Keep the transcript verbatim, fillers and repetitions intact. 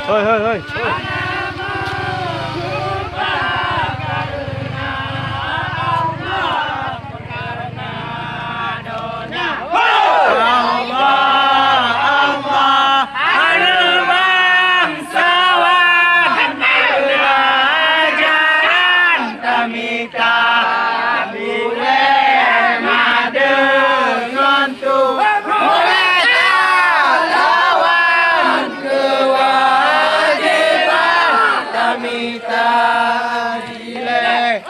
Hoi, hoi, hoi. Allah, Allah, aneuk bangsawan, pelajaran tamita, dilèe madeungon tu, mulai talawan keuwajiban tamita dilèe.